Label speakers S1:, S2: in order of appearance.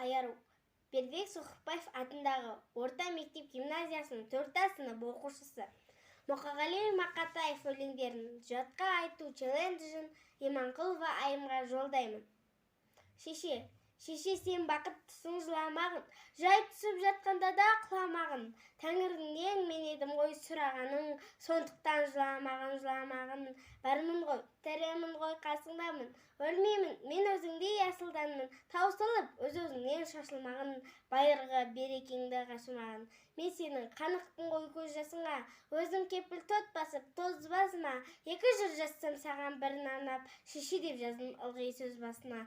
S1: Айару. Бердібек Соқпақбаев атындағы орта мектеп гимназиясының 4 сынып оқушысы. Мұқағали Мақатаев өлеңдерін жатқа айту челленджін Иманқұлова Айымға жолдаймын. Шеше, шеше, сен бақыттысың, жыламағын, жай түсіп жатқанда да құламағын. Тәңіріңнен мен едім ғой сұрағаның, сондықтан жыламағын, жыламағын. Бармын ғой, тірімін ғой, қасыңдамын, өлмеймін, мен өзіңдей асылданмын. Таусылып, өз-өзіңнен шашылмағын, байырғы берекеңді қашырмағын. Мен сенің қанықпын ғой көз жасыңа, өзім кепіл тот басып, тозбасыма. Екі жыр жазсам саған бірін арнап, шеше деп жаздым ылғи сөз басына.